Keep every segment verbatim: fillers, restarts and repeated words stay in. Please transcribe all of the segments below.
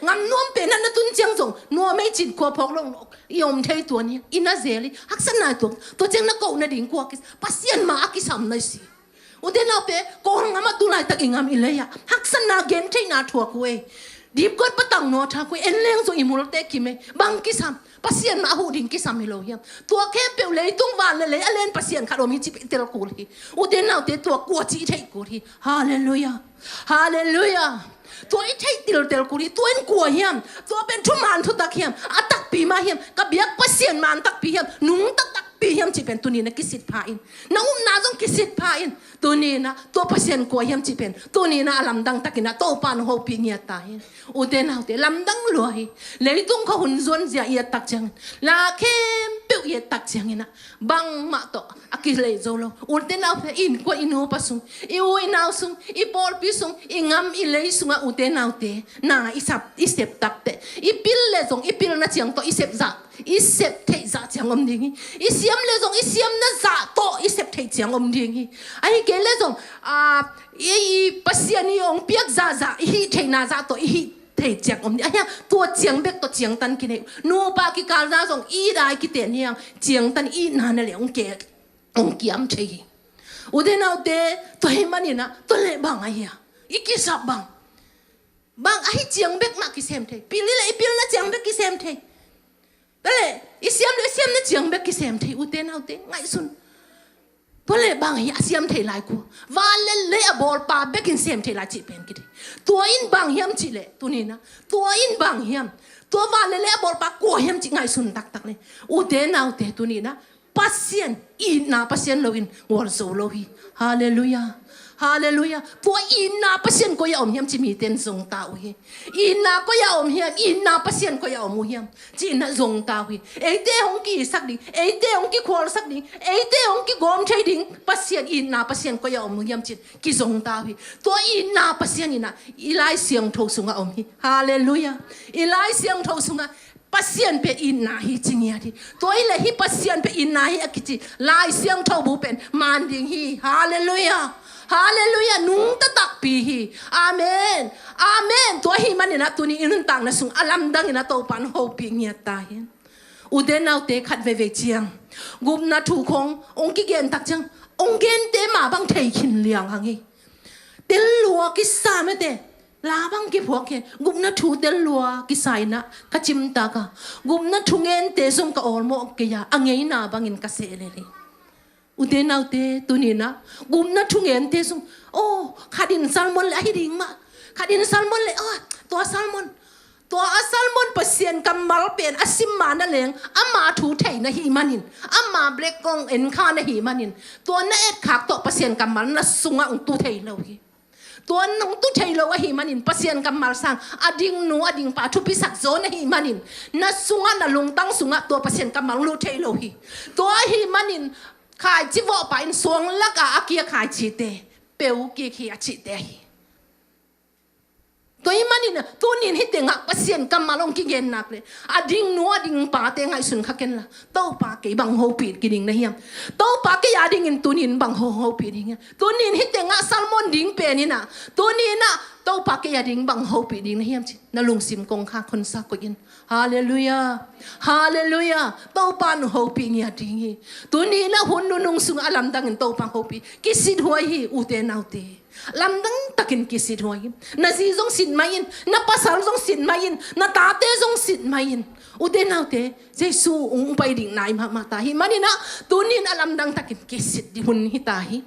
ngam nuam pen na tun ciang zong nuam ei cin khua phawk lo lo i om thei tuan hi. I na zel hi, haksatna i tuak, tua ciang na koh nading kua kis, Pasian mah a kisam na hi si. Ute naute, kawng ngam a tu laitak i ngam i lei ah haksatna gentheihna thuak uh ei. Dipkuat patang naw thak uh ei, en leng zong i multe kim ei. Bang kisam? Pasian mah a huh ding kisam hi lo hiam? Tua khempeuh leitung van le lei a len Pasian khat om hi cih pen i tel kul hi. Ute naute, tua kua cih i theih kul hi. Halleluiah. Halleluiah. Tua i theih tiltel kul hi. Tua in kua hiam? Tua pen thuman thutak hiam? A takpi mah hiam? Ka biak Pasian man takpi hiam? Nungta takpi hiam cih pen tuni na kisit pha in. Na upna zong kisit pha in. Tuni na tua Pasian kua hiam cih pen tuni na a lamdang takin a Topa in hong hopih ngiat ta hi. Ute naute, lamdang lua hi. Leitung khua hun zuan zia i et tak ciangin, la khempeuh i et tak ciangin ah bangmah tawh a kilei zo lo. Ute naute, i innkuan i nupa sung, i u i nau sung, i pawlpi sung, i ngam i lei sungah ute naute, na i sap, i sep tak teh, i pil le zong i pilna ciang tawh i sep zah, i sep theih zah ciang om ding hi. I siam le zong i siamna zah tawh i sep theih ciang om ding hi. Ahi kei le zong, a, i, i Pasian i hong piak zah zah, i hih theihna zah tawh i hih thei ciang om ding. Ahi a, tua ciang bek tawh ciangtan kinei. Nupa kikal zah zong i dai kiten hiang, ciangtan i na na le hong ke, hong kiam thei hi. Ute naute, tua hi manin ah, tua le bang ahi a, i kisap bang? Bang ahi ciang bek mah kisem thei. Pil i le i pilna ciang bek kisem thei. Tua le, i siam le i siamna ciang bek kisem thei. Ute naute, ngaihsun. Tua le bang hi a siam thei lai kua? Van le lei a bawlpa bekin sem thei lai cih pen kithei. Tua in bang hiam cih le, tuni na. Tua in bang hiam? Tua van le lei a bawlpa kua hiam cih ngaihsun taktak le. Ute naute, tuni na. Pasian, itna Pasian loin gualzo lo hi. Halleluiah. Halleluiah. Tua itna Pasian koi-ah om hiam cih mite in zong ta uh hi. Itna koi-ah om hiam, itna Pasian koi-ah om uh hiam cih na zong ta uh hi. Eite hong kisak ding, eite hong kikhualsak ding, eite hong kigawm thei ding Pasian, itna Pasian koi-ah om uh hiam cih kizong ta uh hi. Tua itna Pasian in ah i Lai Siangtho sungah om hi. Halleluiah. I Lai Siangtho sungah Pasian pen itna hi ci ngiat hi. Tua hi le hih Pasian pen itna hi a kici Lai Siangtho bu pen man ding hi. Halleluiah. Halleluiah. Nungta takpi hi. Amen. Amen. Tua hi manin ah tuni i nuntakna sung a lamdang in a Topa in hong hopih ngiat ta hi. Ute naute, khat veivei ciang gupna thu khong hong kigen tak ciang hong gente mah bang thei khin liang hang hi. Tel lua kisa mete. La bang kiphuak hi, gupna thu tel lua kisa in ah ka cimtak a, gupna thu ngente zong ka awlmawh kei a, a ngeina bangin ka sehlel hi. Ute naute, tuni in ah gupna thu ngente zong, aw, khat in sermon le ahi ding mah, khat in sermon le, aw, tua sermon, tua a sermon Pasian kammal pen a sim ma na leng, ama thu thei na hih manin, ama black kong en kha na hih manin, tua na etkhak tawh Pasian kammal na sungah hong tu thei lo hi. Tua nong tu thei lo ahih manin, Pasian kammal sang a ding nu a ding pa thupisak zaw na hih manin, na sungah, na lungtang sungah tua Pasian kammal lut thei lo hi. Tua ahih manin, khaici vawhpa in suang lakah a kia khaicite peu kik hi a cihte ahi. Tua ahih manin, tunin hih tengah Pasian kammal hong kigen nak le, a ding nu a ding pate ngaihsun kha ken la, Topa kei bang hopih kei ding na hiam? Topa kei a dingin tunin bang ho hopih ding hiam? Tunin hih tengah sermon ding pen in ah, tunin ah Topa kei a ding bang hopih ding na hiam ci, na lungsim kongkhak honsa koih in. Halleluiah. Halleluiah. Topa in hopih ngiat ding hi. Tunin ah hun nunung sungah a lamdangin Topa hopih, kisit huai hi, ute naute. Lamdang takin kisit huai hi. Na zi zong sit mai in, na pasal zong sit mai in, na tate zong sit mai in. Ute naute, Jesu hong pai ding nai mahmah ta hi. Manin ah, tunin a lamdang takin kisit ding hun hi ta hi.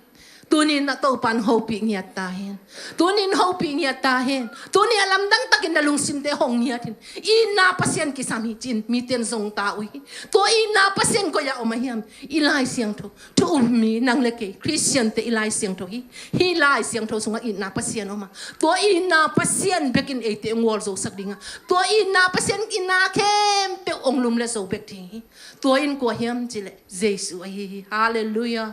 Tunin ah Topa in hopih ngiat ta hen. Tunin hopih ngiat ta hen. Tunin a lamdang takin na lungsimte hong ngiat in. Itna Pasian kisam hi ci-in mite in zong ta uh hi. Tua itna Pasian koi-ah om a hiam? I Lai Siangtho. Thu um mi nang le kei Khristiante i Lai Siangtho hi. Hih Lai Siangtho sungah itna Pasian om a, tua itna Pasian bekin eite hong gualzosak ding a, tua itna Pasian in na khempeuh hong lumlet zo bek ding hi. Tua in kua hiam cih leh Jesu ahi hi. Halleluiah.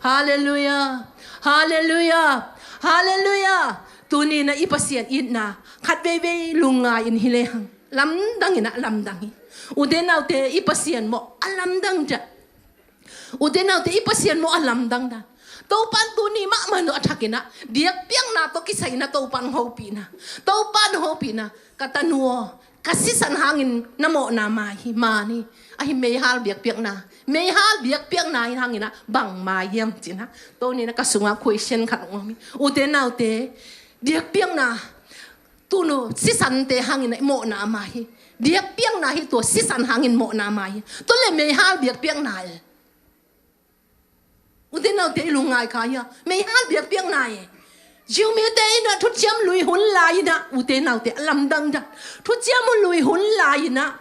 Halleluiah. Halleluiah. Halleluiah. Tunin ah i Pasian itna khat veivei lungngai in hi lehang, lamdang in ah lamdang hi. Ute naute, i Pasian mawh a lamdang ta. Ute naute, i Pasian mawh a lamdang dan. Topan tuni mahmah nong a thakin ah biakpiakna tawh kisai in ah Topan hopihna, Topan hopihna, ka tanu aw, ka sisan hangin na mawhna mai hi, man hi. Ahi meihal biakpiakna, meihal biakpiakna hangin ah bang mai hiam ci-in ah tuni in ah ka sungah question khat hong om hi. Ute naute, biakpiakna tunu sisante hangin ah mawhna mai hi. Biakpiakna hi, tua sisan hangin mawhna mai hi. Tua leh meihal biakpiakna e. Ute naute, i lungngai kha hia? Meihal biakpiakna e. Jew mite in ah thuciam lui hun lai in ah, ute naute, a lamdang dan, thuciam lui hun lai in ah,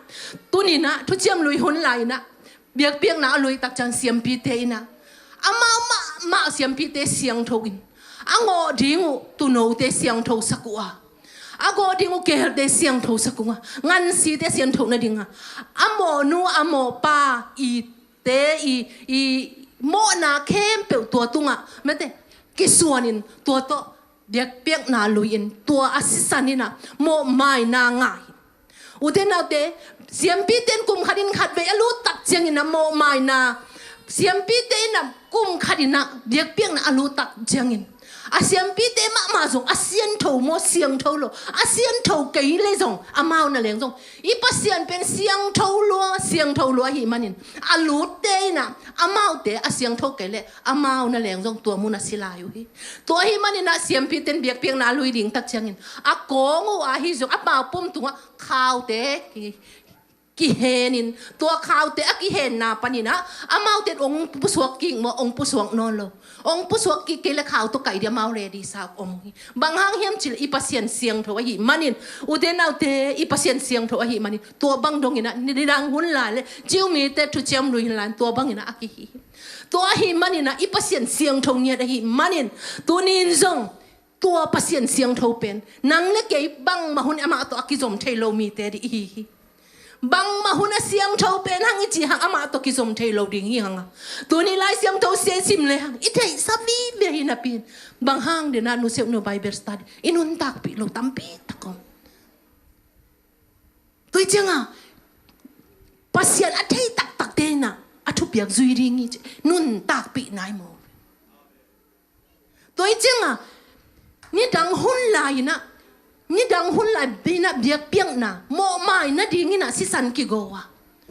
tuni in ah thuciam lui hun lai in ah biakpiakna a lui tak ciang siampite in ah amau mahmah siampite siangtho in, a ngawh ding uh tuunote siangtho sak uh a, a gawh ding uh keelte siangtho sak uh a, ngansite siangtho nading a, a mawhnu a mawhpa i te i, i mawhna khempeuh tua tungah mete kisuanin tua tawh biakpiakna lui-in tua a sisan in ah mawhmaina ngah hi. Ute naute, siampite in kum khatin khatvei a lut tak ciangin ah mawhmaina, siampite in ah kum khatin ah biakpiakna a lut tak ciangin a siampite mahmah zong a siangtho maw siangtho lo, a siangtho kei leh zong amau na leng zong i Pasian pen siangtho lua, siangtho lua ahih manin a lutte in ah amaute a siangtho kei leh amau na leng zong tua mun a si lai uh hi. Tua ahih manin ah siampite in biakpiakna a lui ding tak ciangin a kawng uh ahi zong a paupum tungah khaute ki kihenin, tua khaute a kihenna panin ah amaute in ong pusuak kik maw, ong pusuak nawn lo. Ong pusuak kik kei leh khau tawh kai ding amau ready sa ong hi. Bang hang hiam cih leh i Pasian siangtho ahih manin, ute naute, i Pasian siangtho ahih manin tua bang dongin ah nidang hun lai leh Jew mite thuciam lui hun lai tua bangin ah a kihi hi. Tua ahih manin ah i Pasian siangtho ngiat ahih manin tuni in zong tua Pasian siangtho pen nang leh kei bangmah hun amah tawh a kizom thei lo mite ding i hi hi. Bangmah hun a siangtho pen hang i cih hang amah tawh kizom thei lo ding hi hang a. Tuni Lai Siangtho sia i sim lehang i theihsa vive hi napi-in, bang hang ding ah Nu Seu Nu Bible Study i nuntakpih lo tampi tak om. Tua ciangah Pasian a thei taktakte in ah a thupiak zui ding hi ci nuntakpih nai maw. Tua ciangah nidang hun lai in ah, nidang hun lai in ah biakpiakna mawhmai nadingin ah sisan kigo a,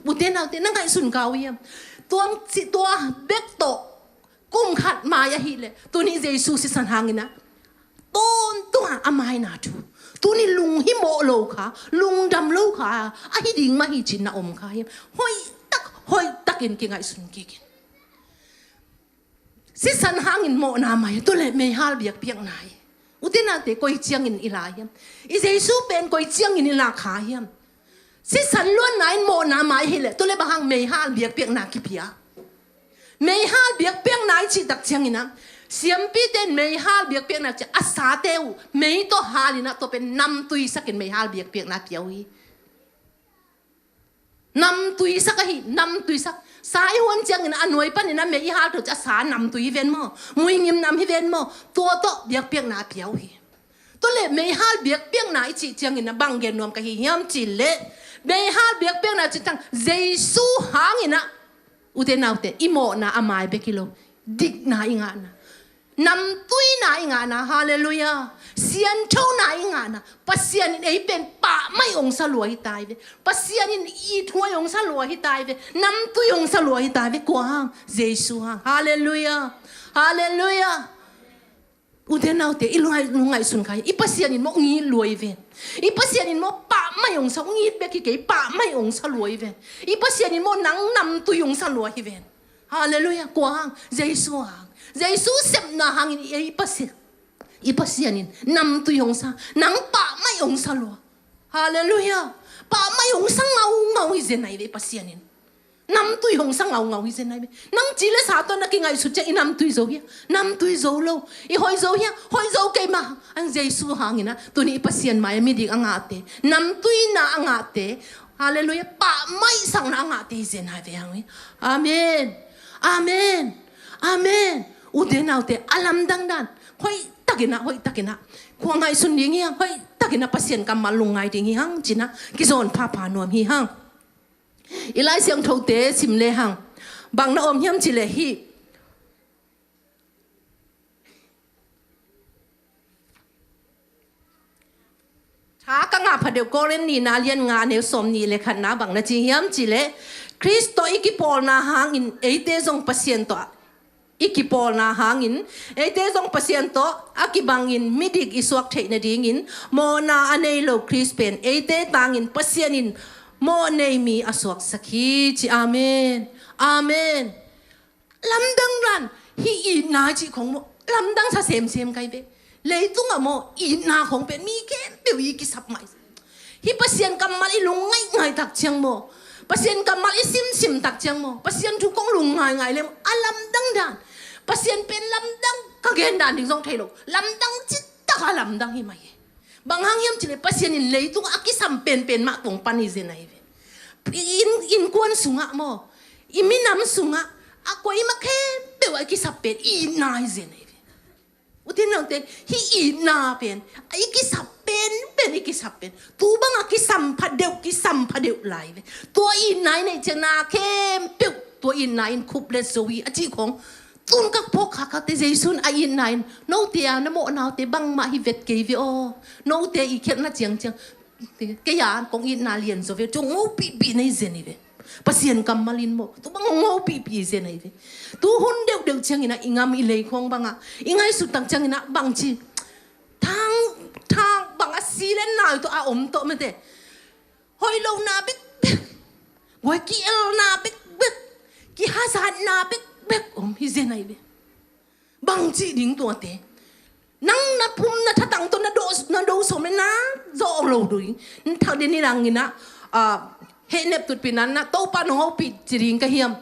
ute naute, na ngaihsun kha uh hiam? Tua, tua bek tawh kum khat mai ahih leh tuni Jesu sisan hangin ah tawntung a maina thu, tuni lunghimawh lo kha, lungdam lo kha ahi ding mah hi ci-in na om kha hiam? Hoihtak, hoihtakin kingaihsun kik in. Sisan hangin mawhna mai, tua leh meihal biakpiakna hi. Ute naute, koi ciangin i la hiam? I Jesu pen koi ciangin i la kha hiam? Sisan luanna in mawhna mai hi leh tua leh bang hang meihal biakpiakna kipia? Meihal biakpiakna i cih tak ciangin ah siampite in meihal biakpiakna cih a sate uh mei tawh hal in ah tua pen namtui sakin meihal biakpiakna pia uh hi. Namtui sak ahi, namtui sak. Sa i huan ciangin a nuai panin a mei i hal to ciah a sa namtui hi ven maw? Muingim nam hi ven maw? Tua tawh biakpiakna a pia uh hi. Tua leh meihal biakpiakna i cih ciangin a bang gen nuam ka hi hiam cih leh, meihal biakpiakna cih tang Jesu hangin ah, ute naute, i mawhna a mai bek hi lo, dikna i ngahna, namtuina i ngahna, halleluiah, sianthona i ngahna, Pasian in ei pen pahmai hong sa lua hi tai ve, Pasian in ithuai hong sa lua hi tai ve, namtui hong sa lua hi tai ve. Kua hang? Jesu hang. Halleluiah, halleluiah. Ute naute, i lungngai, lungngaihsun kha hi. I Pasian in maw hong it lua hi ven. I Pasian in maw pahmai hong sa, hong it bek hi kei, pahmai hong sa lua hi ven. I Pasian in maw nang namtui hong sa lua hi ven. Halleluiah. Kua hang? Jesu hang. Jesu sepna hangin ei Pasian, i Pasian in namtui hong sa, nang pahmai hong sa lua. Halleluiah. Pahmai hong sa ngaungau hi zen ahi ve i Pasian in. Namtui hong sa ngaungau hi zen ahi ve. Nang ci le sa tawh na kingaihsut ciah i namtui zo hia? Namtui zo lo. I hoih zo hia? Hoih zo kei mah. Ang Jesu hangin ah tuni i Pasian mai-ah midik a ngahte, namtuina a ngahte, halleluiah, pahmaisakna a ngahte hi zen ahi ve hang hi. Amen. Amen. Amen. Ute naute, a lamdang dan, hoihtakin ah, hoihtakin ah khua ngaihsun ding hi hang, hoihtakin ah Pasian kammal lungngai ding hi hang ci-in ah kizawn phapha nuam hi hang. I Lai Siangthote sim le hang, bang na om hiam cih leh hih Kha ka ngah phadeuh Korin nihna lian nga neu sawm nih le khatna bang na ci hiam cih leh, Khrist tawh i kipawlna hangin eite zong Pasian tawh i kipawlna hangin eite zong Pasian tawh a kibangin midik i suak theih nadingin mawhna a nei lo Khrist pen eite tangin Pasian in mawh nei mi a suaksak hi ci. Amen. Amen. Lamdang dan, hih itna cih khong maw, lamdang sa semsem kai ve. Leitungah maw, itna khong pen mi khempeuh i kisap mai. Hih Pasian kammal i lungngaih ngaih tak ciang maw, Pasian kammal i simsim tak ciang maw, Pasian thu kong lungngai ngai lem a lamdang dan. Pasian pen lamdang ka gen dan ding zong thei lo. Lamdang cih tak a lamdang hi mai hi. Bang hang hiam cih leh Pasian in leitung a kisam penpen mah tungpan i zen ahi ve. Inn, innkuan sungah maw, i minam sungah a koi mah khempeuh a i kisap pen i itna i zen ahi ve. Ute naute, hih itna pen a i kisap penpen, i kisap pen tu bang a kisam phadeuh, kisam phadeuh lai ve. Tua itna i neih ciang na khempeuh tua itna in khup let zo hi a cih khong. Tun ka phawk khak khakte Jesu in a itna in, note a na mawhna uh te bangmah hi vet kei ve aw. Note i khialhna ciangciang kei a kong itna lian zaw ve, tua ngopihpih na hi zen hi ve. Pasian kammal in maw, tu bang ngopihpih hi zen hi ve. Tu hun deuhdeuh ciangin ah i ngam i lei khong bangah i ngaihsut tak ciangin ah bangci thang, thang bang a si le nai tawh a om tawh mate. Hoih lohna bekbek, guai ki-elna bekbek, kihazatna bekbek om hi zen ahi ve. Bang cih ding tuate? Nang na phum na thatang tawh na do, na do sawm le na zawh lo ding. Thak den i langin ah, ah, hehnep tutpihna na Topa nong hopih ci ding ka hiam?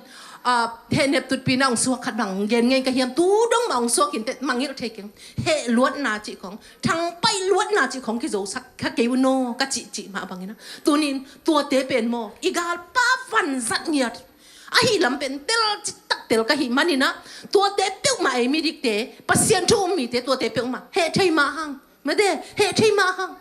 Ah, hehnep tutpihna hong suak khat bang gen ngei ka hiam? Tu dong mah hong suak in teh mangngilh thei keng. Heh luatna cih khong, thangpaih luatna cih khong kizosak kha kei un aw ka cihcih mah bangin ah, tunin tuate pen maw, i galpa vanzat ngiat ahi lam pen tel citak tel ka hih manin ah, tuate peuhmah ei midikte, Pasian thu um mite tuate peuhmah heh thei mah hang. Mate, heh thei mah hang,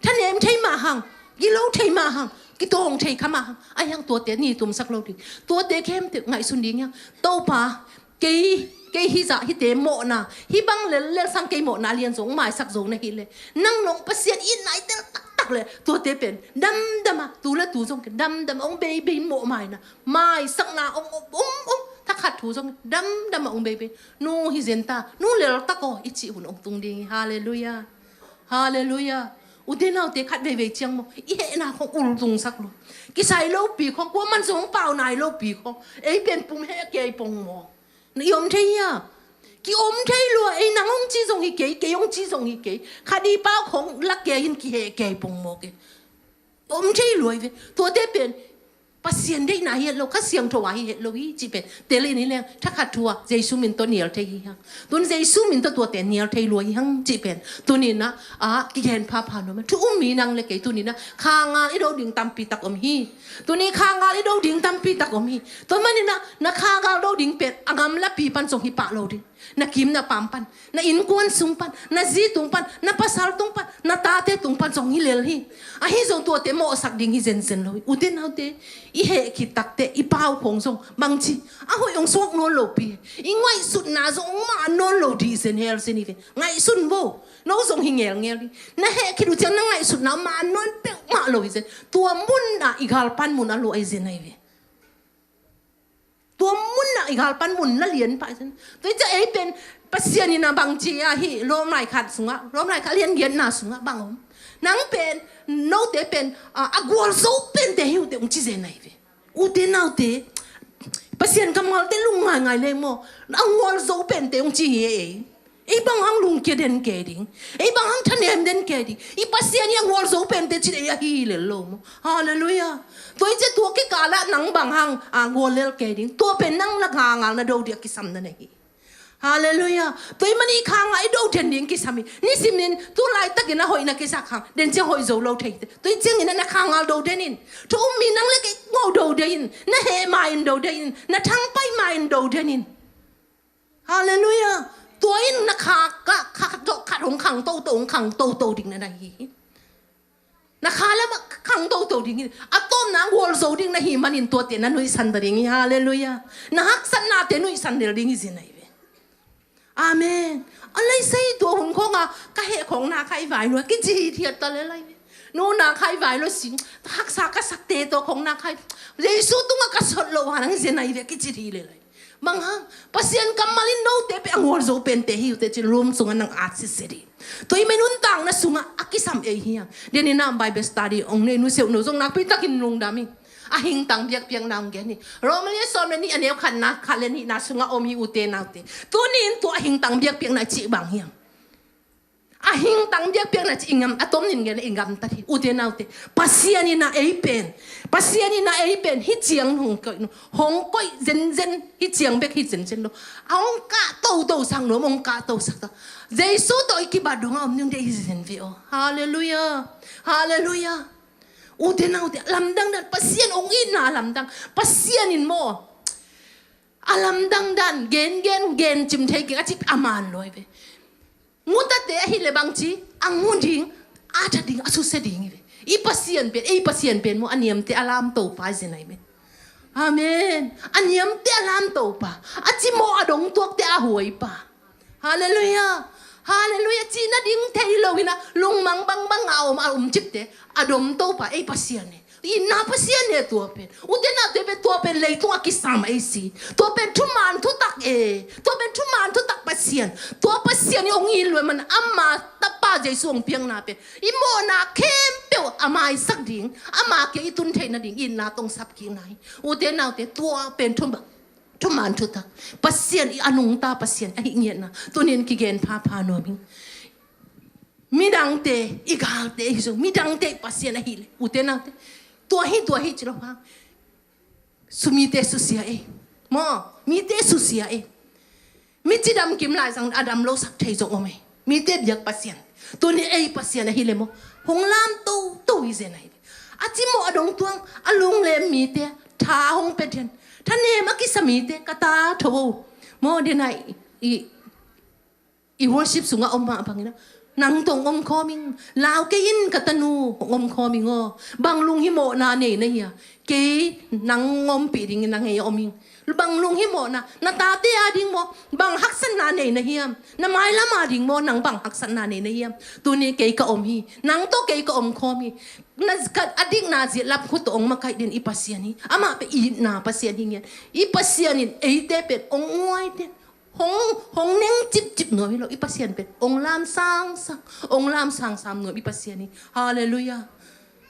thanem thei mah hang, gilo thei mah hang, kitawng thei kha mah hang. Ahi hang tuate ni tumsak lo ding. Tuate khempeuh ngaihsun ding hi hang. Topa, kei, kei hih zah hihte mawhna, hih bang lel lel sang kei mawhna lian zong maisak zo na hih leh, nang nong Pasian itna i tel taktak leh tuate pen damdam a, tu le tu zong ken damdam a hong beibei mawh maina, maisakna hong um um um, thakhat thu zong damdam a hong beibei. Nu hi zen ta, nu lel tak aw i cih hun hong tung ding hi. Halleluiah. Halleluiah. Ute naute, khat veivei ciang maw, i hehna khong ultungsak lo, kisai lopi khong, kuaman zong pau nai lopi khong, ei pen pum heh kei pong maw. Na i om thei hia? Ki om thei lua, ei nang hong ci zong hi kei, kei hong ci zong hi kei. Khat i pau khong lak kei in kiheh kei pong maw kei. Om thei lua hi ve. Tuate pen Pasian deihna hi het lo, Kha Siangtho a hi het lo hi cih pen tel in hi leng, thakhat thu a Jesu min tawh nial thei hi hang. Tun Jesu min tawh tuate nial thei lua hi hang cih pen tunin ah, ah, kigen phapha nuam a. Thu um mi nang le kei tunin ah khangal i do ding tampi tak om hi. Tuni khangal i do ding tampi tak om hi. Tua manin ah na khangal do ding pen a gamlapi pan zong hi pah lo ding. Na kim na pam pan, na innkuan sung pan, na zi tung pan, na pasal tung pan, na tate tung pan zong hi lel hi. Ahi zong tuate mawhsak ding hi zenzen lo hi. Ute naute, i heh khit takteh i pau khong zong bangci a hoih hong suak nawn lopi, i ngaihsutna zong hong man nawn lo dih zen hel zen hi ve. Ngaihsun vo. No zong hi ngelngel hi. Na heh khit uh ciang na ngaihsutna man nawn peuhmah lo hi zen. Tua mun ah i galpan mun a luah hi zen ahi ve. Tua mun ah i galpan mun la lian pah hi zen. Tua hi ciah ei pen Pasian in a bangci a hih Rom lai khat sungah, Rom lai khat lian giatna sungah bang om? Nang pen, note pen, a, a gualzo pente hi uh teh hong ci zen ahi ve. Ute naute, Pasian kammalte lung ngaingai leng maw, a gualzo pente hong ci hi ei. Ei bang hang lungkia den kei ding, ei bang hang thanem den kei ding. I Pasian hi a gualzo pente cih ei ahi lel lo maw. Halleluiah. Tua hi ciah tua kikal ah nang bang hang a gual lel kei ding. Tua pen nang na khangal na do ding a kisam na nei hi. Halleluiah. Tua ahih manin i khangal i do den ding kisam hi. Nisimin tu laitakin a hoih na kisak hang, den ciang hoih zo lo thei hi teh. Tua hi ciangin na khangal do den in. Thu um mi nang le kei ngau do den in. Na heh ma-in do den in. Na thangpaih ma-in do den in. Halleluiah. Tua in na kha, kha, kha, khat hong khang toto, hong khang toto ding na na hi. Na kha lamah khang toto ding hi. A tawpna gualzo ding na hih manin tuate na nuihsan ta ding hi. Halleluiah. Na haksatnate nuihsan lel ding hi zen ahi ve. Amen. A leisei tua hun khawng a ka heh khawng na kha i vai lua kici hithiat ta lel ahi ve. No na khai vai lo sing, haksa ka sakte tawh khong na khai. Jesu tungah ka sot lo ha nang zenai ve kici hi le lai. Bang hang, Pasian kammal in note pe a ngual zo pente hi uh teh cin Rom sungah nang at sitset hi. Tua i men nuntakna sungah a kisam ei hi hang. Denin ah Bible study ong nei nu seuh no zong nakpi takin lungdam hi. A hingtang biakpiakna ong gen hi. Rom le sawm le nih a neu khatna khat le nihna sungah om hi ute naute. Tuni in tua a hingtang biakpiakna cih bang hi hang. A hingtang biakpiakna ci i ngam, a tom nin gen i ngam tat hi ute naute. Pasian in a ei pen, Pasian in a ei pen hi ciang hong koih no, hong koih zenzen, hi ciang bek hi zenzen lo. A hong kah toto sang nuam, hong kah to sak ta. Jesu tawh i kibat dong a om ning dei hi zen ve aw. Halleluia. Halleluia. Ute naute, lamdang dan, Pasian hong itna lamdang. Pasian in maw, a lamdang dan gen gen gen cim thei kik a cip a man luai ve. Ngutate ahi le bangci a ngu ding, a tha ding, a susia ding hi ve. I Pasian pen, ei Pasian pen maw a niamte a lamto pa hi zen ai men. Amen. A niamte a lamto pa, a cimawh a dongtuakte a huai pa. Halleluia. Halleluia. Cih nading thei lo hi na, lungmang bangbang a om a um cipte a domto pa ei Pasian hi. Itna Pasian hi tua pen. Ute naute pen tua pen leitung a kisam ei si. Tua pen thuman thutak e. Tua pen thuman thutak Pasian. Tua Pasian i ong it luai man ama tapa Jesu ong piakna pen i mawhna khempeuh a maisak ding, ama kia i tun theih nading itna tong sap kik na hi. Ute naute tua pen thuman thutak. Pasian i a nungta Pasian ahi ngiatna tunin kigen phapha nuam hi. Midangte i galte hi zong, midangte i Pasian ahi le ute naute. Tua hi, tua hi ci lo hang. Sumite susia ei. Maw, mite susia ei. Mi cidam kim lai zang a dam lo sak thei zong om ei. Mite biak Pasian. Tuni ei Pasian ahi le maw, hong lamto to hi zen ahi. A cimawh a dongtuang a lunglem mite tha hong pia dian. Thanem a kisa mite ka ta tho o. Maw, dena i, i i worship sungah om mah bangin ah, nang tong om khawm ing, lau kei in ka tanu hong om khawm ing aw. Bang lunghimawhna nei na hia? Kei nang ompih dingin nang ei om ing. Bang lunghimawhna, na tate a ding maw bang haksatna nei na hiam? Na mailam a ding maw nang bang haksatna nei na hiam? Tuni kei ka om hi, nang tawh kei ka om khawm hi. Na ka a dikna zia lam khut tawh ong makaih den i Pasian hi. Amah pe itna Pasian hi ngiat. I Pasian in eite pen ong nguai den. Hong, hong neng cipcip nuam hi lo, i Pasian pen ong lam sangsang, ong lam sangsam nuam i Pasian hi. Halleluia.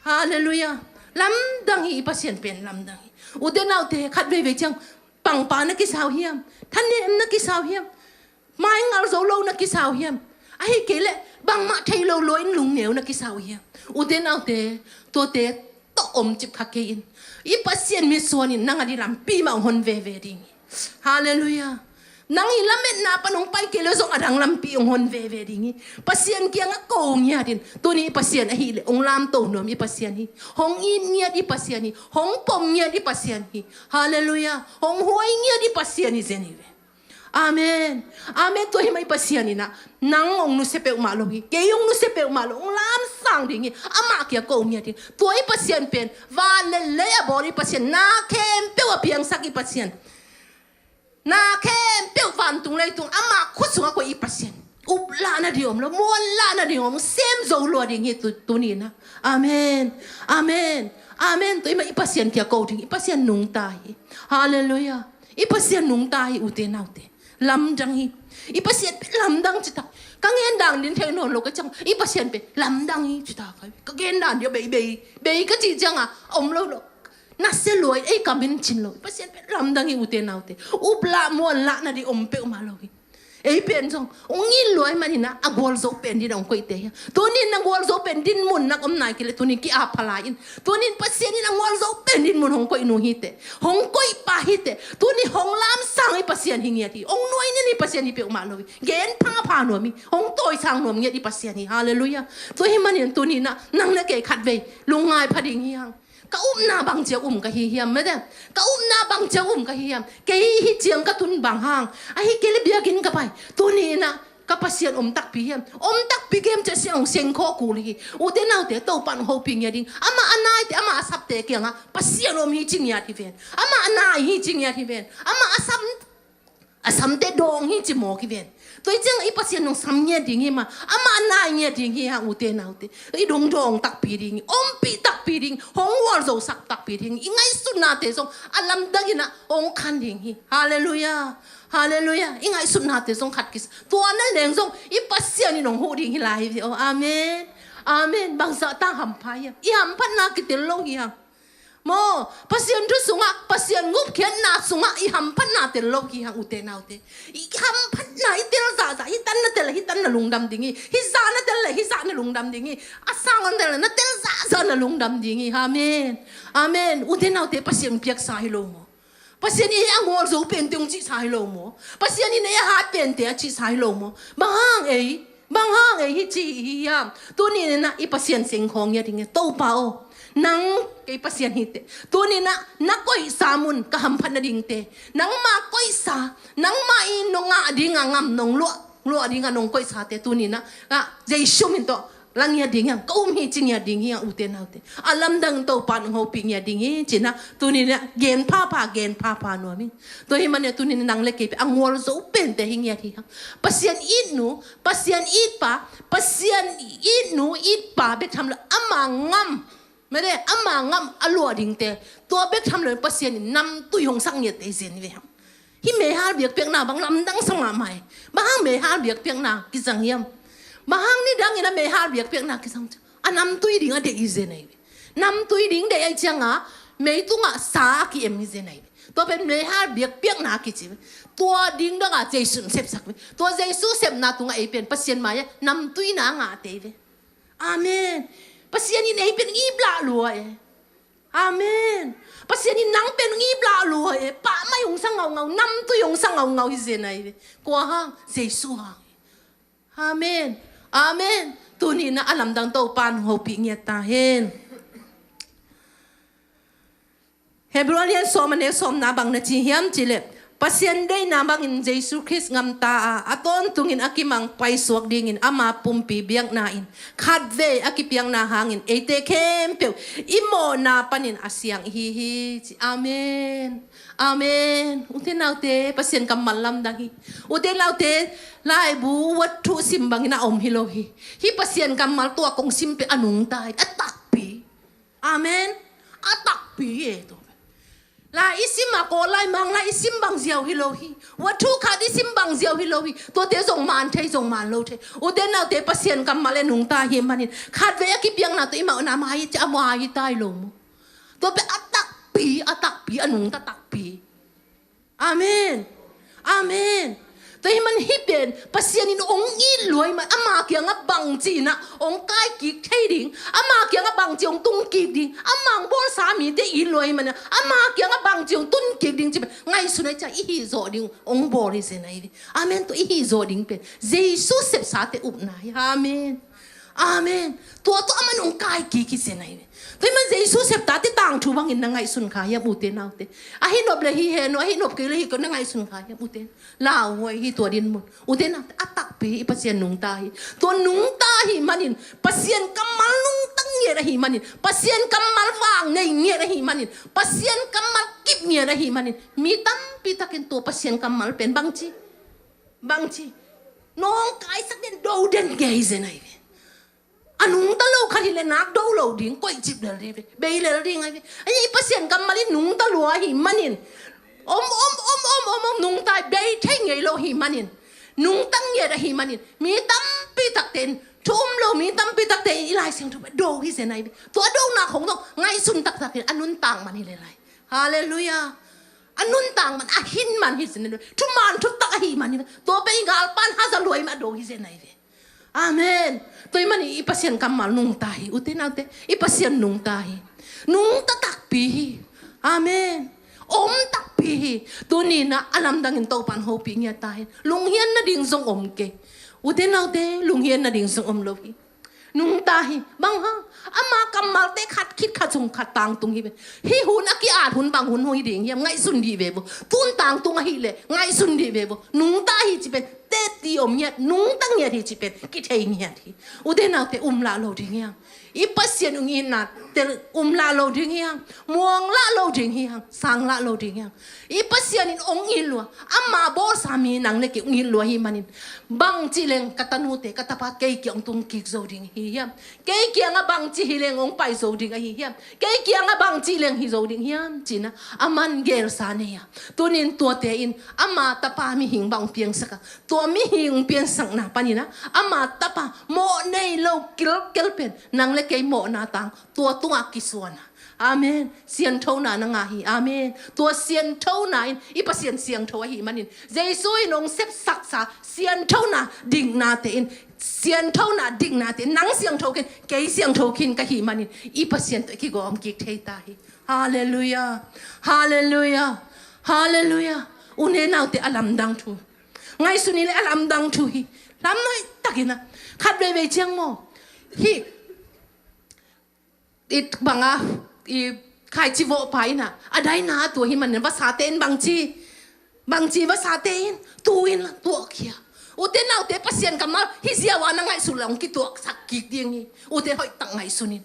Halleluia. Lamdang hi, i Pasian pen lamdang hi. Ute naute, khat veivei ciang pangpa na kisau hiam? Thanem na kisau hiam? Maingal zo lo na kisau hiam? Ahi kei leh bangmah thei lo lua in lungneu na kisau hiam? Ute naute, tuate tawh om cip kha kei in. I Pasian mitsuan in nang a di lampi mah ong hon veve ding hi. Halleluia. Nang i lametna pan hong pai kei le zong a dang lampi ong hon veve ding hi. Pasian kiangah ko ngiat in. Tuni i Pasian ahi le ong lamto nuam i Pasian hi. Hong it ngiat i Pasian hi. Hong pom ngiat i Pasian hi. Halleluia. Hong huai ngiat i Pasian hi zen hi ve. Amen. Amen. Tua hi mah i Pasian in ah nang ong nusia peuhmah lo hi. Kei ong nusia peuhmah lo, ong lamsang ding hi. Amah kia ko ngiat in. Tua i Pasian pen van le lei a bawl i Pasian, na khempeuh a piangsak i Pasian. Na khempeuh vantung leitung ama khut sungah koih i Pasian. Up lahna ding om lo, muan lahna ding om, sem zo lua ding hi tu, tuni in ah. Amen. Amen. Amen. Tua i mah i Pasian kia ko ding, i Pasian nungta hi. Halleluia. I Pasian nungta hi ute naute. Lamdang hi. I Pasian pen lamdang cita. Ka ngen dan din thei nawn lo ka ciang i Pasian pen lamdang hi cita ka. Ka gen dan dia bei bei bei ka ci ciangah om lo lo. Nasia luai ei kam in cin lo. Pasian pen lamdang hi ute naute. Up lah muan lahna ding om peuhmah lo hi. Ei pen zong ong it luai manin ah a gualzo pen din ong koihte hi. Tunin a gualzo pen din mun nak om nai kei le tunin ki-ap pha lai in. Tunin Pasian in a gualzo pen din mun hong koih nu hi teh. Hong koih pa hi teh. Tuni hong lamsang i Pasian hi ngiat hi. Ong nuai nin i Pasian hi peuhmah lo hi. Gen phapha nuam hi. Hong tawisang nuam ngiat i Pasian hi. Halleluia. Tua hi manin tunin ah nang le kei khatvei lungngai pha ding hi hang. Ka upna bang cia um ka hi hiam, mete? Ka upna bang cia um ka hi hiam? Kei hi ciang ka tun bang hang. Ahi kei le biakinn ka pai. Tuni in ah ka Pasian om takpi hiam? Om takpi kem cia siang hong seng khawh kul hi. Ute naute, Topan hopih ngiat ding. Amah a naite, amah a sapte kiangah Pasian om hi ci ngiat hi ven. Amah a nai hi ci ngiat hi ven. Amah a sam A samte dawng hi ci mawk hi ven. Tua hi ciang i Pasian nong sam ngiat ding hi ma, amah nai ngiat ding hi hang, ute naute. I dong dawng takpi ding hi, ompih takpi ding, hong gualzosak takpi ding hi. I ngaihsutnate zong a lamdang in ah hong khan ding hi. Halleluiah. Halleluiah. I ngaihsutnate zong khat kisa, tua na leng zong i Pasian in hong huh ding hi lai hi ve aw. Amen. Amen. Bangzah tang hampha hiam? I hamphatna kitel lo hi hang. Maw, Pasian thu sungah, Pasian gupkhiatna sungah i hamphatna tel lo hi hang, ute naute. I hamphatna i tel zahzah, hih tan na tel leh hih tan na lungdam ding hi. Hih zah na tel leh hih zah na lungdam ding hi. A sang na tel leh na tel zahzah na lungdam ding hi. Amen. Amen. Ute naute, Pasian piaksa hi lo maw? Pasian in ei a gualzo pente hong cihsa hi lo maw? Pasian in ei a hat pente a cihsa hi lo maw? Bang hang ei? Bang hang ei hi ci hi hiam? Tuni in ah i Pasian seng khawng ngiat ding hi. Topa aw, nang kei Pasian hi teh. Tuni in ah na koihsa mun ka hamphat nadingte, nangma koihsa, nangmah in nong ngah ding a ngam nong luah, luah ding a nong koihsate tuni in ah, ah, Jesu min tawh la ngiat ding hiam, ka um hi ci ngiat ding hi hang, ute naute. A lamdang Topa in hong hopih ngiat ding hi ci-in ah tuni in ah gen phapha, gen phapha nuam hi. Tua hi manin tuni in ah nang le kei pen a gualzo pente hi ngiat hi hang. Pasian itnu, Pasian itpa, Pasian itnu itpa bek tham lo, ama ngam, mede, ama ngam a luah dingte, tua bek tham lo Pasian in namtui hong sak ngiat te hi zen ve hang. Hih meihal biakpiakna bang lamdang sa mahmah hi. Bang hang meihal biakpiakna kizang hiam? Bang hang nidangin a meihal biakpiakna kizang? A namtui ding a deih hi zen ahi ve. Namtui ding deih ahih ciangin meitungah sa a ki-em hi zen ahi ve. Tua pen meihal biakpiakna kici ve. Tua ding dongah Jesu in sepsak ve. Tua Jesu sepna tungah ei pen Pasian mai-ah namtuina a ngahte hi ve. Amen. Pasian in ei pen ngip lah lua e. Amen. Pasian in nang pen ngip lah lua e. Pahmai hong sa ngaungau, namtui hong sa ngaungau hi zen ahi ve. Kua hang? Jesu hang. Amen. Amen. Tuni in ah a lamdang Topa in hong hopih ngiat ta hen. Hebrew a lian sawm, a neu sawmna bang na ci hiam cih leh, Pasian deihna bangin Jesu Khrist gamta a, a tawntungin a kimang paisuak dingin ama pumpi biakna in khatvei a kipiakna hangin eite khempeuh i mawhna panin a siang ihi hi ci. Amen. Amen. Ute naute, Pasian kammal lamdang hi. Ute naute, laibu wathu sim bangin a om hi lo hi. Hih Pasian kammal tua kong sim pen a nungta hi, a takpi. Amen. A takpi e, tua. Lai i sim a, Kawl lai, Mang lai i sim bang ziau hi lo hi. Wathu khat i sim bang ziau hi lo hi. Tuate zong man thei, zong man lo thei. Ute naute, Pasian kammal e nungta hi manin khatvei a kipiakna tawh i mawhna mai hi ci a, mai hi ta hi lo maw? Tua pen a takpi, a takpi, a nungta takpi. Amen. Amen. Tua hi man hih pen Pasian in hong it lua hi man, ama kiangah bangci in ah hong kaikik thei ding, ama kiangah bangci hong tungkik ding, ama hong bawlsa mite it lua hi man, ama kiangah bangci hong tunkik ding cih pen ngaihsun ahih ciang i hih zawh ding hong bawl hi zen ahi ve. Amen. Tua i hih zawh ding pen Jesu sepsate upna hi. Amen. Amen. Tua tawh aman hong kaikik hi zen ahi ve. Tua hi man Jesu septate tangthu bangin na ngaihsun kha hiam, ute naute? Ahi nop leh hi hen aw, ahi nop kei leh hi kei aw, na ngaihsun kha hiam, ute? Lauhuai hi tua din mun. Ute naute, a takpi i Pasian nungta hi. Tua nungta ahih manin, Pasian kammal nungta ngiat ahih manin, Pasian kammal vang nei ngiat ahih manin, Pasian kammal kip ngiat ahih manin, mi tampi takin tua Pasian kammal pen bangci, bangci, nawngkaisak den, do den ngei zen ahi ve. A nungta lo khat hi leh nak do lo ding, koih cip lel ding ve, bei lel ding ahi ve. Ahi, i Pasian kammal in nungta lua ahih manin, om, om, om, om, om, om, nungta hi, bei thei ngei lo ahih manin, nungta ngiat ahih manin, mi tampi takte in, thu um lo mi tampi takte in i Lai Siangtho pen do hi zen ahi ve. Tua donak hong dong ngaihsun taktakin a nuntak man hi lel lai. Halleluiah. A nuntak man, a hin man hi zen ahi ve. Thuman thutak ahih man hi ve. Tua pen i galpan haza luai mah do hi zen ahi ve. Amen. Tua hi manin i Pasian kammal nungta hi, ute naute. I Pasian nungta hi. Nungta takpi hi. Amen. Om takpi hi. Tuni in ah a lamdangin Topa in hopih ngiat ta hen. Lunghian nading zong om kei. Ute naute, lunghian nading zong om lo hi. Nungta hi. Bang hang? Ama kammalte khat khit khat zong khat tangtung hi ve. Hih hun a ki-at hun bang hun hi ding hiam, ngaihsun dih ve vo. Tun tangtung ahih leh ngaihsun dih ve vo. Nungta hi ci pen teti om ngiat, nungta ngiat hi cih pen kithei ngiat hi. Ute naute, um lah lo ding hiam? I Pasian ung itna tel um lah lo ding hiam? Muang lah lo ding hiam? Sang lah lo ding hiam? I Pasian in ong it lua, ama bawlsa mi nang le kei ong it lua hi manin, bangci leng ka tanute ka tapa kei kia ong tung kik zo ding hi hiam? Kei kiangah bangci hi leng ong pai zo ding ahi hiam? Kei kiangah bangci leng hi zo ding hiam? Cina a man gelsa nei a, tunin tuate in ama tapa mihing bang ong piangsak a, tua mihing ong piangsakna panina ama tapa mawh nei lo kilkel pen nang le kei mawhna tang tua tungah kisuan a. Amen. Sianthona na ngah hi. Amen. Tua sianthona in i Pasian siangtho ahi manin, Jesu in ong sepsaksa sianthona diknate in, sianthona diknate in nang siangtho khin, kei siangtho khin ka hi manin, i Pasian tawh i kigawm kik thei ta hi. Halleluiah. Halleluiah. Halleluiah. Ute naute, a lamdang thu. Ngaihsun ni le a lamdang thu hi. Lamnuai takin a, khat veivei ciang maw, hih i banga, i khaici vawhpa in a, a daina tua hi manin vasate in bangci, bangci vasate in, tu in la tuahkhia. Ute naute, Pasian kammal hi ziau a na ngaihsut le ong kituahsak kik ding hi. Ute, hoihtak ngaihsun in,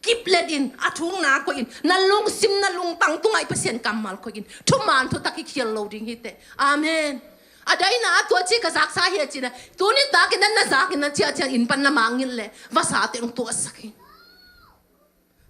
kiplet in, a thukna koih in, na lungsim na lungtang tungah i Pasian kammal koih in, thuman thutak hi khial lo ding hi teh. Amen. A daina a tua ci ka zaksa hi a cina, tuni takin na, na zakin na ciahciah in pan na mangngilh le vasate ong tuahsak hi.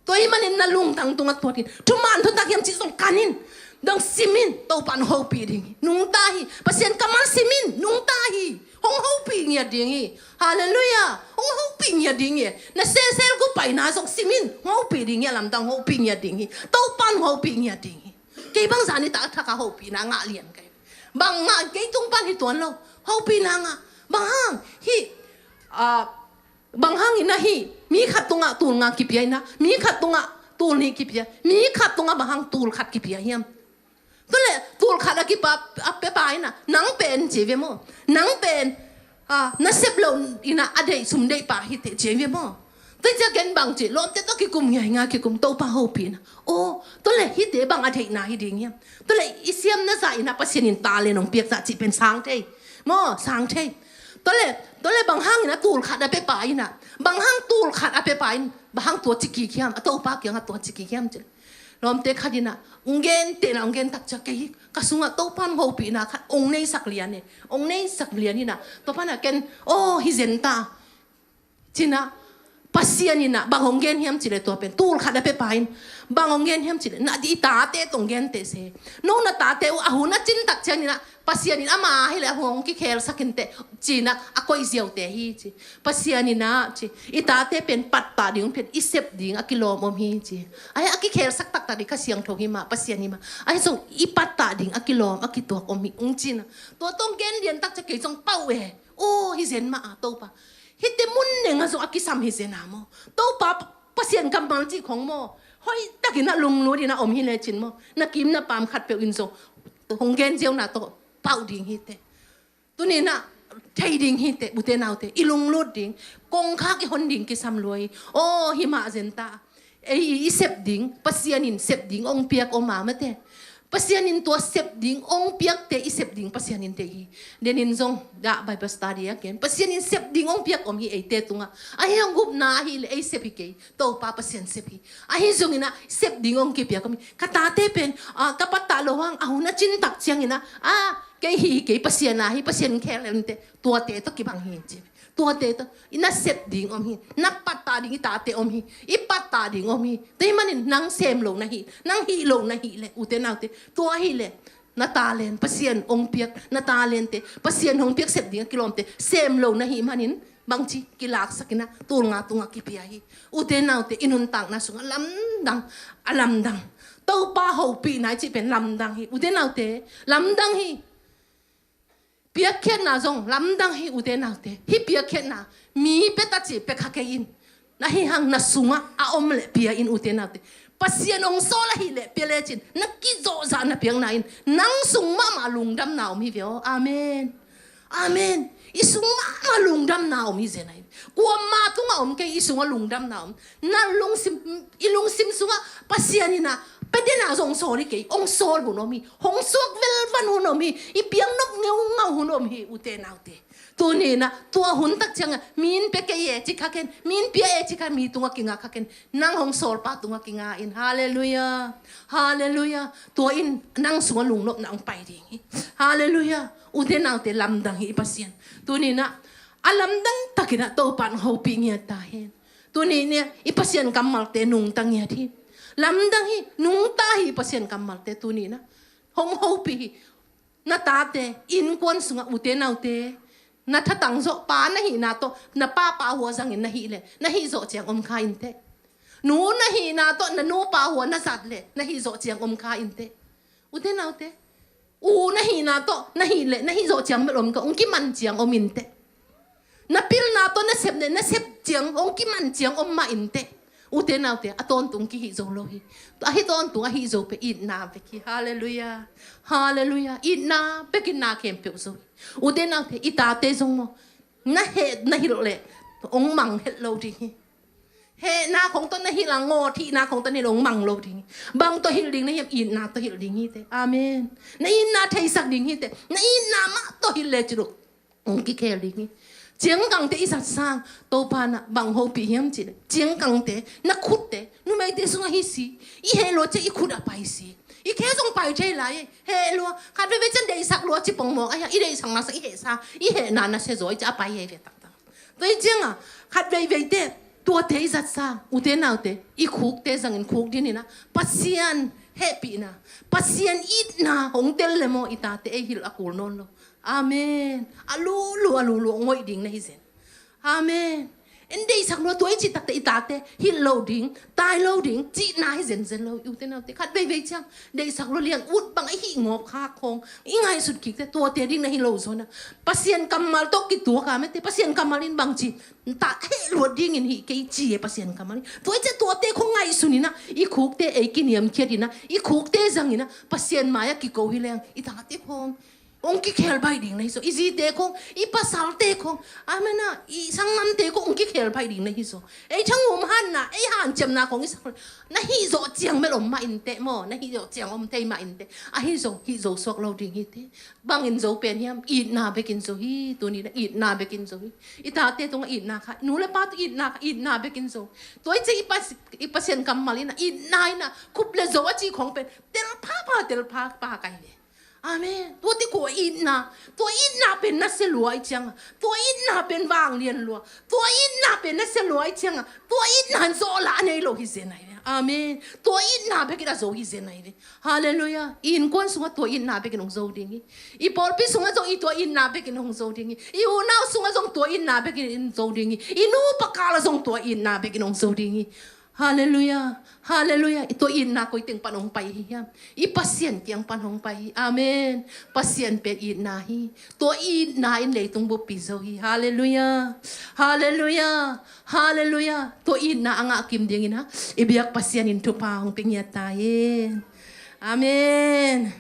Tua hi manin na lungtang tungah tuat in, thuman thutak hiam cih zong kan in, dong sim in, Topa in hong hopih ding hi. Nungta hi. Pasian kammal sim in, nungta hi. Hong hopih ngiat ding hi. Halleluiah. Hong hopih ngiat ding hi. Na sesel gu paina zong sim in, hong hopih ding hi. A lamdang hong hopih ngiat ding hi. Topa in hong hopih ngiat ding hi. Kei bang zan i taktak a hopihna ngah lian kei. Bang ngah kei tung pan hi tuan lo. Hopihna ngah. Bang hang hih, ah, bang hang in a hih mi khat tungah tul nga kipia in a, mi khat tungah tul nih kipia, mi khat tungah bang hang tul khat kipia hiam? Tua le tul khat a kipa a pia pa in a, nang pen ci ve maw? Nang pen, ah, na sep lo in a, a deih sum deih pa hi teh ci ve maw? Tua ciah ken bang ci, lawmte tawh kikum ngiaingai kikum, Topa hopih in a. Aw, tua le hihte bang a deihna hi ding hiam? Tua le i siamna zah in a Pasian in talent ong piak zah cih pen sang thei maw, sang thei. Tua le, tua le bang hang in a tul khat a pia pa in a, bang hang tul khat a pia pa in, bang hang tua ci kik hiam, a Topa kiangah tua ci kik hiam ci. Lawmte khat in a, ong gen teh na, ong gen tak ciang kei hi, ka sungah Topa in hong hopihna khat ong neisak lian e, ong neisak lian in a, tua pan a ken, aw, hi zen ta. Cina, Pasian in a bang hong gen hiam ci le tua pen, tul khat a pia pa in, bang hong gen hiam ci le, na di i tate tawh ong gen teh se. No na tate uh a hun a cin tak ciang in a, Pasian in ama hi le a hun hong kikhelsak in teh, cina, a koih ziaute hi ci. Pasian in a ci, i tate pen pattah ding ong piak, i sep ding a kilawm om hi ci. Ahi a kikhelsak taktak ding kha siangtho hi mah, Pasian hi mah. Ahi zong i pattah ding a kilawm, a kituak om hi ung cina. Tua tawh ong gen lian tak ciang kei zong pau e. Aw, hi zen mah a Topa. Hihte mun neng a zong a kisam hi zen a maw? Topa, Pasian kammal cih khong maw? Hoihtakin a lunglut in a om hi lecin maw, na kim na pam khatpeuh in zong hong gen ziauna tawh pau ding hi teh. Tuni in a thei ding hi teh, ute naute, i lunglut ding, kongkhak i hon ding kisam lua hi. Aw, hi mah zen ta. Ei i sep ding, Pasian in sep ding ong piak om a mate. Pasian in tua sep ding ong piakte i sep ding Pasian in deih hi. Denin zong dah Bible study a ken, Pasian in sep ding ong piak om hi eite tungah. Ahi hong gupna ahi le ei sep hi kei, Topa Pasian sep hi. Ahi zongin a sep ding ong kipiak om hi. Ka tate pen, ah, ka pattah loh hang a hun a cin tak ciangin a, ah, kei hi kei, Pasian a hi, Pasian khel ente, tuate tawh kibang hi ci. Tuate tawh i na sep ding om hi, na pattah ding i tate om hi, i pattah ding om hi. Tua hi manin nang sem lo na hi, nang hih lo na hi le, ute naute, tua hi le, na talent Pasian ong piak, na talentte Pasian hong piak sep ding a kilawmte sem lo na hi manin, bangci kilaksak in a tul nga tungah kipia hi. Ute naute, i nuntakna sungah lamdang, a lamdang. Topa hopihna i cih pen lamdang hi. Ute naute, lamdang hi. Piakkhiatna zong lamdang hi, ute naute. Hih piakkhiatna mi pia ta ci pia kha kei in. Na hih hang na sungah a om leh pia in, ute naute. Pasian ong sawl ahih leh pia lecin na kizawhzah na piakna in nang sung mahmah lungdamna om hi ve aw. Amen. Amen. I sung mahmah lungdamna om hi zen ahi. Kuamah tungah om kei, i sungah lungdamna om. Na lungsim, i lungsim sungah Pasian in a pia den zong sawl hi kei, hong sawl hun om hi, hong suak velvan hun om hi, i piang nop ngeungau hun om hi, ute naute. Tuni in ah, tua hun tak ciangah, mi in pia kei e ci kha ken, mi in pia e ci kha, mi tungah kinga kha ken, nang hong sawlpa tungah kinga in. Halleluiah. Halleluiah. Tua in nang sungah lungnopna hong pai ding hi. Halleluiah. Ute naute, lamdang hi i Pasian. Tuni in ah, a lamdang takin ah Topa in hong hopih ngiat ta hen. Tuni in ah i Pasian kammalte nungta ngiat hi. Lamdang hi, nungta hi i Pasian kammalte tuni in ah. Hong hopih hi. Na tate innkuan sungah, ute naute, na thatang zawh pa na hihna tawh na papa hua zangin na hih leh, na hih zawh ciang om kha inteh. Nu na hihna tawh na nupa hua na zat leh, na hih zawh ciang om kha inteh. Ute naute, u na hihna tawh na hih leh, na hih zawh ciang bel om kha, hong kiman ciang om inteh. Na pilna tawh na sep leh, na sep ciang, hong kiman ciang om mah inteh. Ute naute, a tawntung kihih zo lo hi. Ahi tawntung, ahi zo pen itna bek hi. Halleluiah. Halleluiah. Itna bekin na khempeuh zo hi. Ute naute, i tate zong maw, na heh, na hilh leh hong mang het lo ding hi. Hehna khong tawh na hilh a, ngawt hihna khong tawh na hilh, hong mang lo ding hi. Bang tawh hilh ding na hiam? Itna tawh hilh ding hi teh. Amen. Na itna theisak ding hi teh. Na itna mah tawh hilh le ci lo, hong kikhel ding hi. Ciangkangte i zat sang, Topa in ah bang hopih hiam cih leh, ciangkangte, na khutte, numeite sungah hi si, i heh lua ciang i khut a pai si. I khe zong pai thei lai, heh lua, khat veivei ciang deihsak lua ci pongmawk, ahi a, i deihsak na sang, i heh sang, i hehna nasia zaw, i ci a pai hi ve taktak. Tua hi ciangah, khat veivei teh, tuate i zat sang, ute naute, i khukte zangin khuk din in ah, Pasian hehpihna, Pasian itna hong tel leh maw, i tate ei hilh a kul nawn lo. Amen. A lulu, a lulu, a ngoih ding na hi zen. Amen. En deihsak lua, tua i cih takteh i tate hilh lo ding, tai lo ding cihna hi zenzen lo, ute naute. Khat veivei ciang deihsak lua, lian ut bang a hih ngawp khak khong i ngaihsut kik teh, tuate ding na hi lo zaw in ah. Pasian kammal tawh kituak a mete, Pasian kammal in bang ci, ta heh luat dingin hih kei ci e, Pasian kammal in. Tua i cih tuate khong ngaihsun in ah, i khukte ei kiniamkhiat in ah, i khukte zang in ah, Pasian mai-ah kiko hi leng, i tate khong hong kikhel baih ding na hi zaw. I zite khong, i pasalte khong, amen ah, i sanggamte khong hong kikhel baih ding na hi zaw. Ei thanghum hanna, ei hanciamna khong i sak, na hih zawh ciang bel om mah inteh maw, na hih zawh ciang om thei mah inteh. Ahi zong hih zo suak lo ding hi teh. Bangin zo pen hiam? Itna bekin zo hi. Tuni in ah itna bekin zo hi. I tate tungah itna kha, nu le pa tungah itna kha, itna bekin zo. Tua i cih i Pas-, i Pasian kammal in ah, itna in ah, khup le zo a cih khong pen tel phapha, tel phapha kai ve. Amen. Tua teh kua itna? Tua itna pen nasia lua i ciangah, tua itna pen vanglian lua, tua itna pen nasia lua i ciangah, tua itna in zawhlah a nei lo hi zen ahi ve. Amen. Tua itna bekin a zo hi zen ahi ve. Halleluiah. I innkuan sungah tua itna bekin hong zo ding hi. I pawlpi sungah zong i tua itna bekin hong zo ding hi. I unau sungah zong tua itna bekin hong zo ding hi. I nupa kalah zong tua itna bekin hong zo ding hi. Halleluiah. Halleluiah. I tua itna koi teng pan hong pai hi hiam? I Pasian kiang pan hong pai hi. Amen. Pasian pen itna hi. Tua itna in leitung buppi zo hi. Halleluiah. Halleluiah. Halleluiah. Tua itna a ngah kim dingin ah, i biak Pasian in thupha hong pia ngiat ta hen. Amen.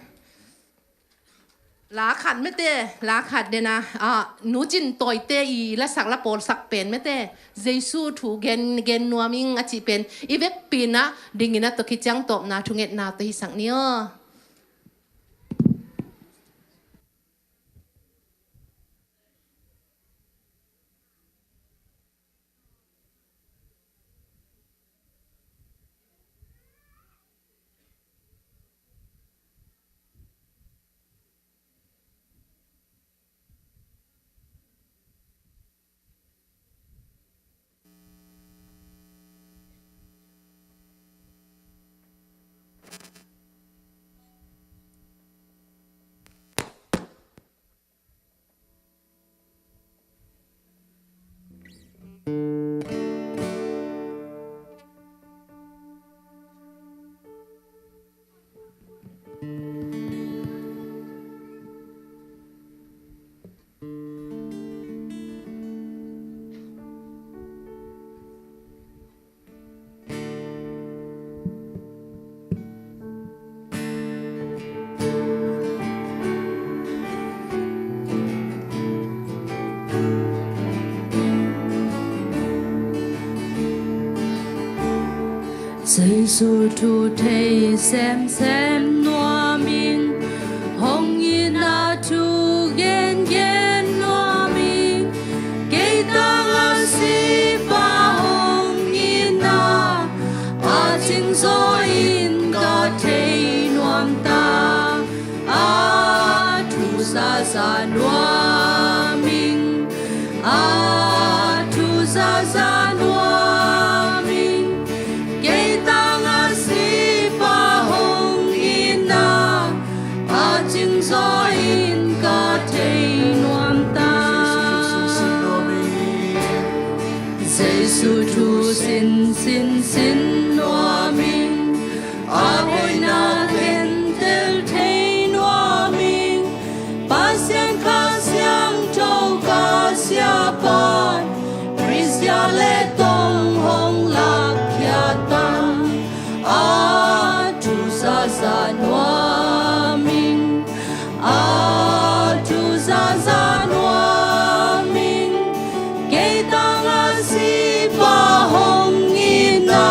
La khat mete, la khat dena, ah, Nu Cin Tawite i lasak la pawlsak pen mete, Jesu thu gen, gen nuam ing a cih pen i vekpi in ah dingin ah, tua khit ciang tawpna thungetna tawh hisak ni aw. Jesu thu thei semsem nuam ing, hong itna thu gengen nuam ing. Kei tangah sipa hong itna a cingzaw in ka thei nuam ta. A thu zaza nuam ing, a thu zaza nuam ing. Kei tangah sipa hong itna a cingzaw in ka thei nuam ta. Jesu thu sin sin sin nuam ing, a hoihna gentel thei nuam ing. Pasian Kha Siangtho ka siapa, Khrist zia le tong hong lakkhia ta. A thu zaza nuam ing, a thu zaza nuam ing. Kei tangah sipa hong itna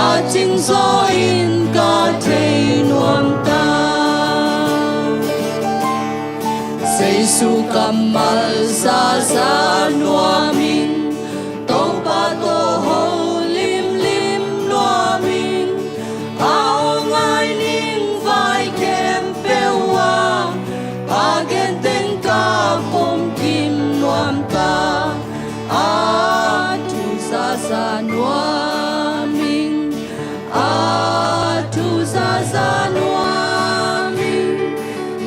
a cingzaw in ka thei nuam ta. Jesu kammal zaza nuam ing, Topa tawh ho limlim nuam ing. A aw ngai ning vai khempeuh ah, a gen teng ka pom kim nuam ta. A thu zaza nuam ing, a thu zaza nuam ing.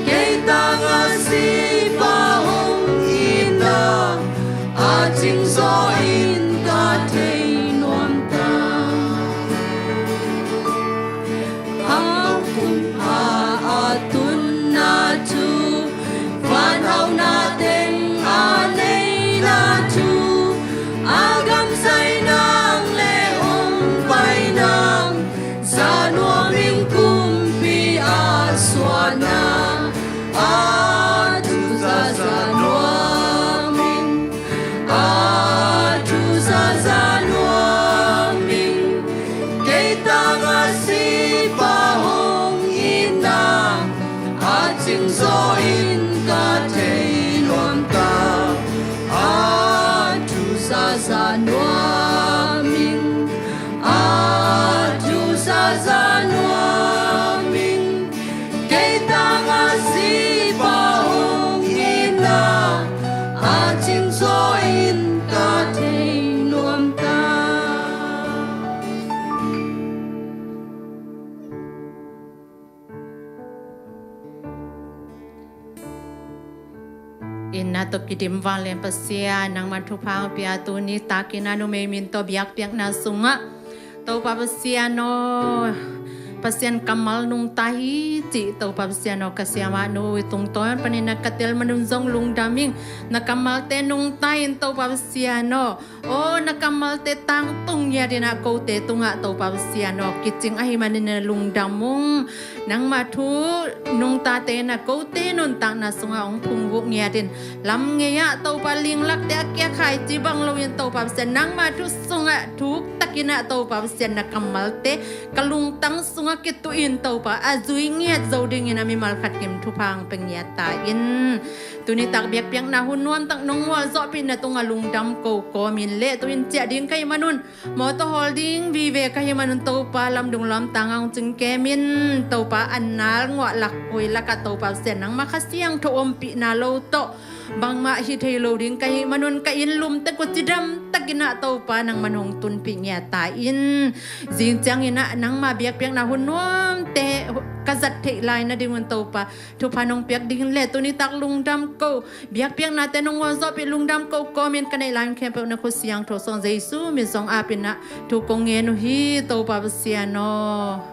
Kei tangah sipa hong itna a cingzaw in ka thei nuam ta. A kum a a tunna thu, van hauna teng a neina thu, a gam zai nang le hong pai nang, za nuam ing kumpi a suahna. A thu zaza nuam ing, a thu zaza nuam ing. Kei tangah sipa hong itna a cingzaw in ka thei nuam ta. A thu zaza nuam ing, a thu zaza nuam ing. Kei tangah sipa hong itna a cingzaw in ka thei nuam ta. Itna tawh kidim vanglian Pasian, nangmah thupha hong pia, tuni takin a numei min tawh biakpiakna sungah Topa Pasian aw, Pasian kammal nungta hi cih Topa Pasian aw, ka siamah nu i tungtawn panin a ka tel manun zong lungdam ing. Na kammalte nungta in Topa Pasian aw, aw na kammalte tangtung ngiat in ah kote tungah Topa Pasian aw, kicing ahih manin a lungdam ung. Nangmah thu nungtate in ah kote nuntakna sungah hong phungvuh ngiat in, lam ngei ah Topa linglakte a kiakhai ci bang loin Topa Pasian, nangmah thu sungah thuktakin ah Topa Pasian na kammalte ka lungtang sungah kituh in Topa a zui ngiat zo dingin a mimal khat kim thupha hong pia ngiat ta in. Tuni tak biakpiakna hun nuamtak nong mualzawhpih na tungah lungdam ko kawmin leh tu in ciah ding ka hih manun, mawtaw hawl ding vive ka hih manun Topa lamdung lamtang ah hong cingkemin Topa annal nguahlak khuilakah Topa Pasian nangmah Kha Siangtho ompihna lo tawh bangmah hi thei lo ding ka hih manun ka inn lumtek uh cidamtakin ah Topa nangman hong tunpih ngiat ta in. Zing ciangin ah nangmah biakpiakna hun nuamte ka zat theih lai nadingun Topa thupha nong piak dingin leh tuni tak lungdam ko, biakpiaknate nong mualzawhpih lungdam ko kawmin ka neih lai khempeuh na khut siangtho suang Jesu min zong apin ah thu kong ngen uh hi Topa Pasian aw.